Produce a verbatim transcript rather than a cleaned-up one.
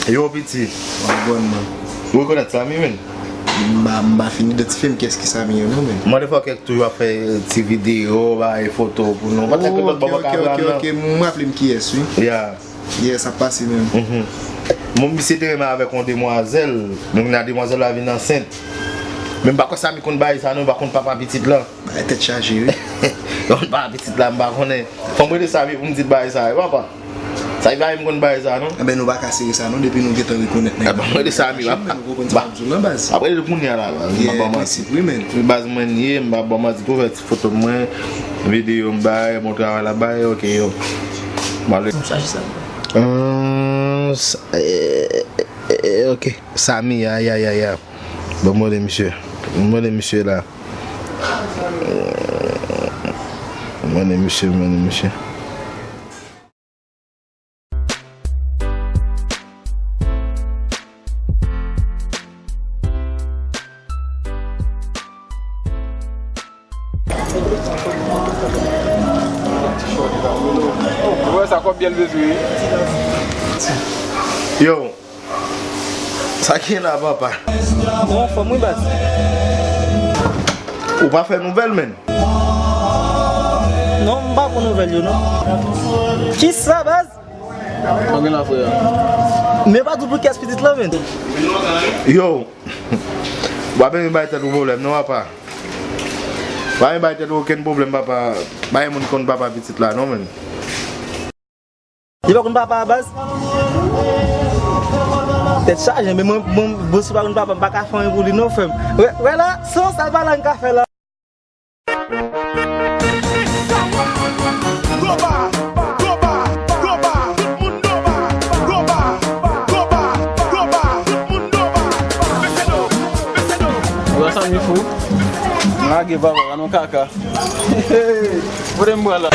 Yo, piti. Wagwan, man. Ou rekonèt Samy, menn? M pa, m pa fin idantifye m kiyès ki Samy an, non, menn. Mwen, defwa, kèk toujou ap fè ti videyo, bay foto pou nou. Patnè, tout lòt bò pa ka pran nan. Ok, ok, ok, m raple m kiyès, wi. Yeah. Yes, ap pase menm. Mhm. Bon, misye te renmen avèk yon demwazèl. Bon, kounye a demwazèl la vin ansent. Men m pa kwè Samy konn bagay sa, non, m pa konn papa pitit lan. Bagay tèt chaje, wi. Konn papa pitit la, m pa konnen. Fò m rele Samy pou m di l bagay sa, wi, papa. Samy pa menm konn bagay sa, non. Enben, nou pa ka sere sa, non, depi nou gentan rekonèt nèg la. Enben, m rele Samy, papa. Men nou konn sa m ap di w lan, baz. Apre, l kounye a la, baz. M pa ba w manti. Wi, men. Baz mwen ye, m pa ba w manti, tou fè ti foto mwen, videyo m bay, bon travay la bay, ok, yo. M ale. M chache sa. Hum, sa, eh, eh, eh, ok. Samy, ya, ya, ya, ya. Bon, mwen de misye. Mwen de misye la. Mwen de misye, mwen de misye. Ou wè sa kòb byen bezwen. Yo, sa ki gen la, papa? Mwen anfòm wi, baz. Ou pa fè nouvèl, menn? Non, m pa pran nouvèl yo, non. Kisa, baz? Anpil la, frè. Men pa di w pou kiyès pitit lan, menn. Yo, w ap renmen bay tèt ou pwoblèm, non, papa? W ap renmen bay tèt ou okenn pwoblèm, papa. Pa gen moun konn papa pitit la, non, menn. Li pa konn papa a, baz? Tèt chaje, men mwen, mwen, bon, si w pa konn papa, m pa ka fè anyen pou li, non, frè m. Wè, wè la, se yon sèl bagay m ka fè la. Ou wè sa, mi fou? M lage papa, pa nan kaka. Kote m pral la?